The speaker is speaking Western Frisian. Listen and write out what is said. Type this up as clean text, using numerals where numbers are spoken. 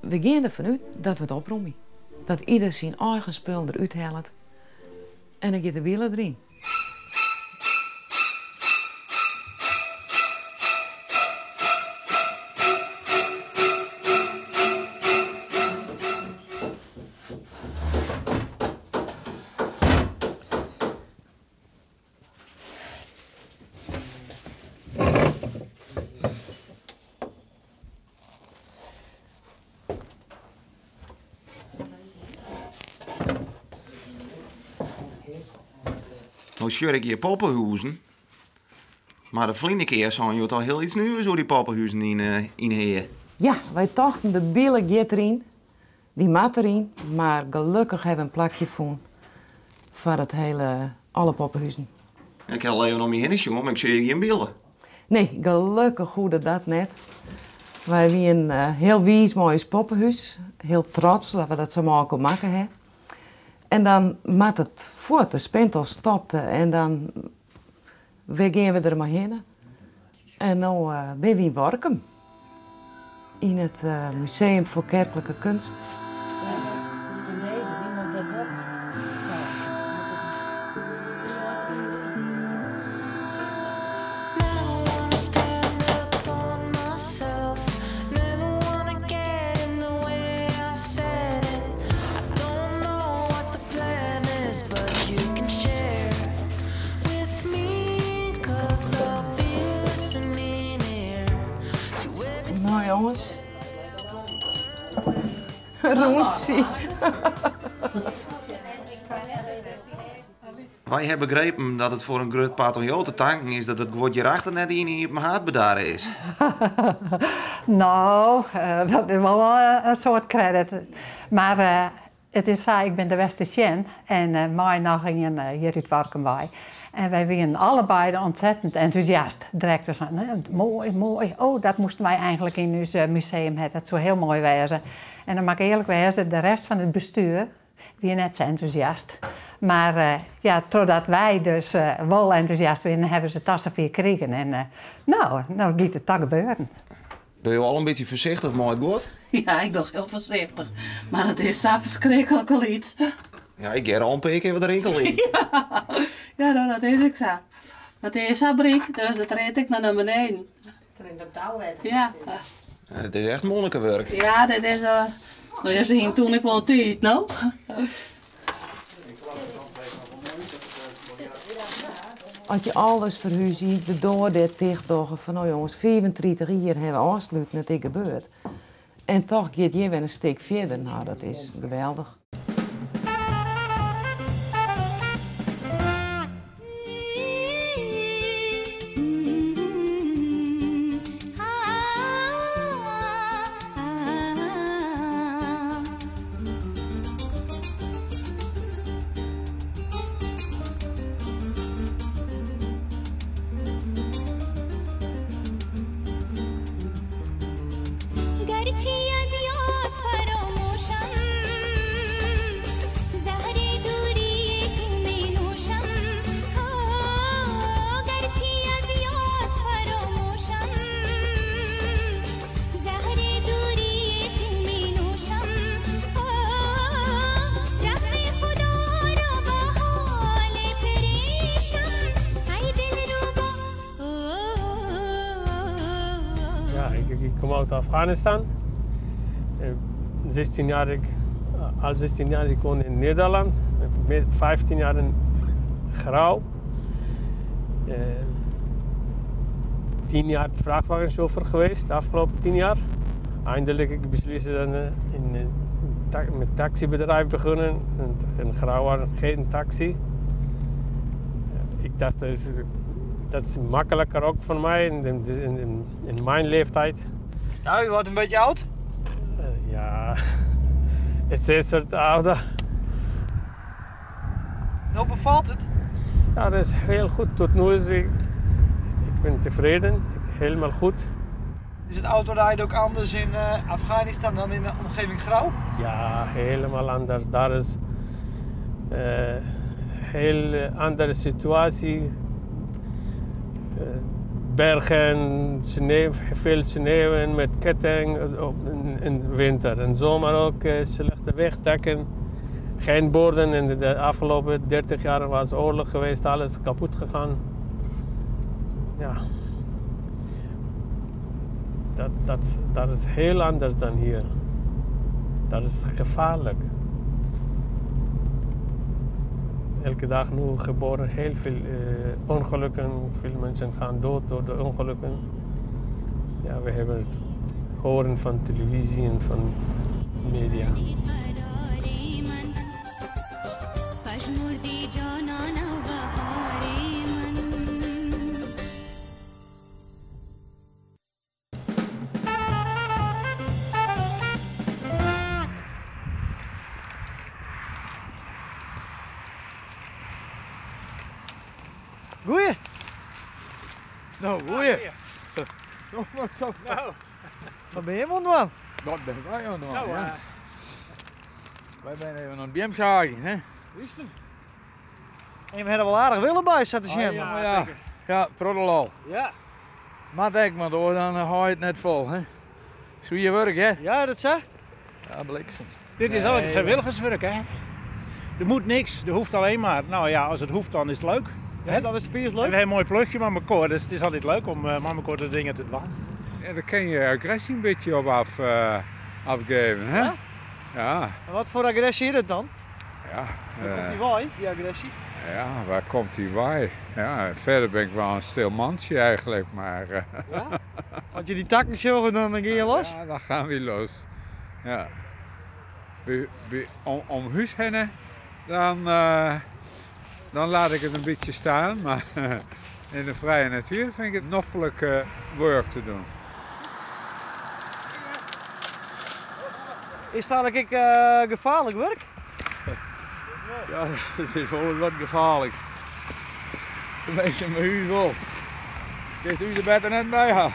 We gean derfan út dat we it opromje. Dat ieder syn eigen spul derút hellet en dan giet de bile deryn. No sjoch ik hjir poppehuzen. Mar de ferline kear seinen jo toch hiel iets nuvers oer dy poppehuzen yn, eh, yn Hea. Ja, wy tochten de bile giet deryn, dy moat deryn, mar gelokkich hawwe we in plakje fûn foar it hiele, alle poppehuzen. Ik ha al even om my hinne sjoen, mar ik sjoch hjir gjin bile. Nee, gelokkich hoegde dat net. Wy wienen hiel wiis mei ús poppehús, hiel trots dat we dat sa mei elkoar makke ha. En dan moat it fuort, de spintel stopte en dan wêr gean we der mei hinne? En no binne we yn Workum, yn it Museum voor Kerkelijke Kunst. En deze, die moet daarboven. Nou jongens. Rûntsje. Wy ha begrepen dat it foar in grut part oan jo te tanken is dat it guod hjirachter net yn Iepen Haard bedarre is. No, dat is wol in soad credit. Mar it is sa, ik bin der west te sjen en mei noch ien hjir út Warkum wei. En wy wienen allebeide ontzettend entûsjast. Direkt te sein, moai, moai, oh, dat moasten wy eigenlik yn ús museum ha, dat soe hiel moai wêze. En dan moat ik earlik wêze, de rest fan it bestjoer wie net sa entûsjast. Mar ja, trochdat wy dus wol entûsjast wienen, hawwe se it toch safier krigen. En no, no giet it toch gebeuren. Dogge jo al in bytsje foarsichtich mei it guod? Ja, ik doch hiel foarsichtich. Mar it is sa ferskriklik lyts. Ja, ik hear al in pear kear wat rinkeljen. Ja, ja no, dat is ek sa. It is sa bryk, dus it rint ek noch nei beneden. It rint op touwetter. Ja. It is echt monnikewurk. Ja, dit is. No, je zien toen ik wel tiid, no? As je alles ferhúzje, de doar dêr ticht dogge fan no jonges, 35 jier hawwe we ôfsluten, it is gebeurd. En toch giet hjir wer in stik fierder. No, dat is geweldich. Ja, ik kom uit Afghanistan. 16 jaar, ik, al 16 jaar ik woon in Nederland. 15 jaar in Grou. 10 jaar vrachtwagenchauffeur geweest, de afgelopen 10 jaar. Eindelijk ik besliste dan in, met taxibedrijf begonnen. In Grou waren geen taxi. Ik dacht, dat is makkelijker ook voor mij in mijn leeftijd. Nou, u wordt een beetje oud? Ja, het is een soort ouder. Hoe bevalt het? Ja, dat is heel goed. Tot nu is ik ben tevreden. Helemaal goed. Is het autorijden ook anders in Afghanistan dan in de omgeving Grou? Ja, helemaal anders. Daar is een heel andere situatie. Bergen, sneeuw, veel sneeuw en met ketting in de winter. En zomer ook slechte wegdekken, geen borden. En de afgelopen 30 jaar was oorlog geweest, alles kapot gegaan. Ja. Dat is heel anders dan hier. Dat is gevaarlijk. Elke dag nu geboren heel veel ongelukken. Veel mensen gaan dood door de ongelukken. Ja, we hebben het horen van televisie en van media. Goeie. Nou, goeie. Nou. Wat ben je aan het doen? Dat ben ik aan het doen, Nou, ja. Wij zijn even aan het biemzagen, hè? Juist. En we hebben wel aardig willen bij, zat te zien. Oh, ja, ja. Ja, prottelal. Ja. Maar denk maar door, dan hou je het net vol, hè? Zo je werk, hè? Ja, dat zeg. Ja, bliksem. Dit is altijd vrijwilligerswerk, hè? Er moet niks, er hoeft alleen maar. Nou ja, als het hoeft, dan is het leuk. Ja, dat is spiers leuk. En we hebben een mooi plugje met elkaar, dus het is altijd leuk om met elkaar de dingen te doen. Ja, daar kun je agressie een beetje op afgeven, hè? Ja? Ja. En wat voor agressie is dat dan? Ja. Waar komt die waai, die agressie? Ja, waar komt die waai? Ja, verder ben ik wel een stil mansje eigenlijk, maar... Ja? Als je die takken zorgen, dan ga je los? Ja, dan gaan we los. Ja. Om huis heen, dan laat ik het een beetje staan, maar in de vrije natuur vind ik het noffelijk werk te doen. Is dat eigenlijk gevaarlijk werk? Ja, het is wel wat gevaarlijk. De mensen met u wel. Het is u er beter net bij gaan.